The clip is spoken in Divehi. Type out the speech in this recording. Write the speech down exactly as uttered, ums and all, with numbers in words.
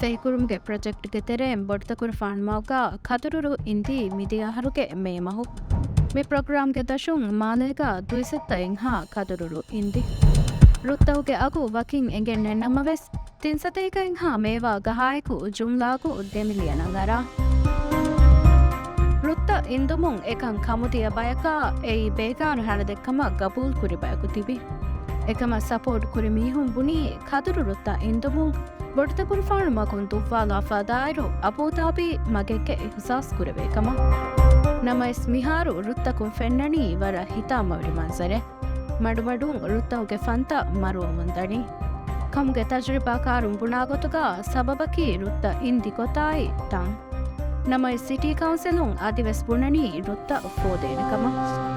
ފެހިކުރުމުގެ ޕްރޮޖެކްޓްގެ ތެރެއިން ބޮޑުތަކުރުފާނު މަގުގަ ކަދުރުރު އިންދީ މިދިޔަ އަހަރުގެ މޭ މަހު. މި ޕްރޮގްރާމްގެ ދަށުން މާލޭގަ ދުއިސައްތަ އެއްހާ ކަދުރުރު އިންދި. ރުއްތަކުގެ އަގު ވަކިން އެނގެން ނެތް ނަމަވެސް، ތިން ސަތޭކަ އެއްހާ މޭވާ ގަހާއެކު ޖުމްލާގު ދެ މިލިއަނަށް އަރާ. ރުއްތައް އިންދުމުން އެކަން ކަމުދިޔަ ބަޔަކާ އެއީ ބޭގާނު ހަނަދެއްކަމަށް ގަބޫލު ކުރި ބަޔަކު ތިބި. އެކަމަށް ސަޕޯޓް ކުރި މީހުން ބުނީ ކަދުރު ރުއްތައް އިންދުމުން ބޮޑުތަކުރުފާނު މަގުން ދުއްވާލާފަ ދާއިރު އަބޫދާބީ މަގެއްގެ އިހުސާސް ކުރެވޭ ކަމަށް. ނަމަވެސް މިހާރު ރުއްތަކުން ފެންނަނީ ވަރަށް ހިތާމަވެރި މަންޒަރެއް. މަޑުމަޑުން ރުއްތަކުގެ ފަންތައް މަރުވަމުން ދަނީ. ކަމުގެ ތަޖުރިބާކާރުން ބުނާ ގޮތުގަ ސަބަބަކީ ރުއްތައް އިންދި ގޮތާއި ތަން. ނަމަވެސް ސިޓީ ކައުންސިލުން އަދިވެސް ބުނަނީ ރުއްތައް ފޯދޭނެ ކަމަށް.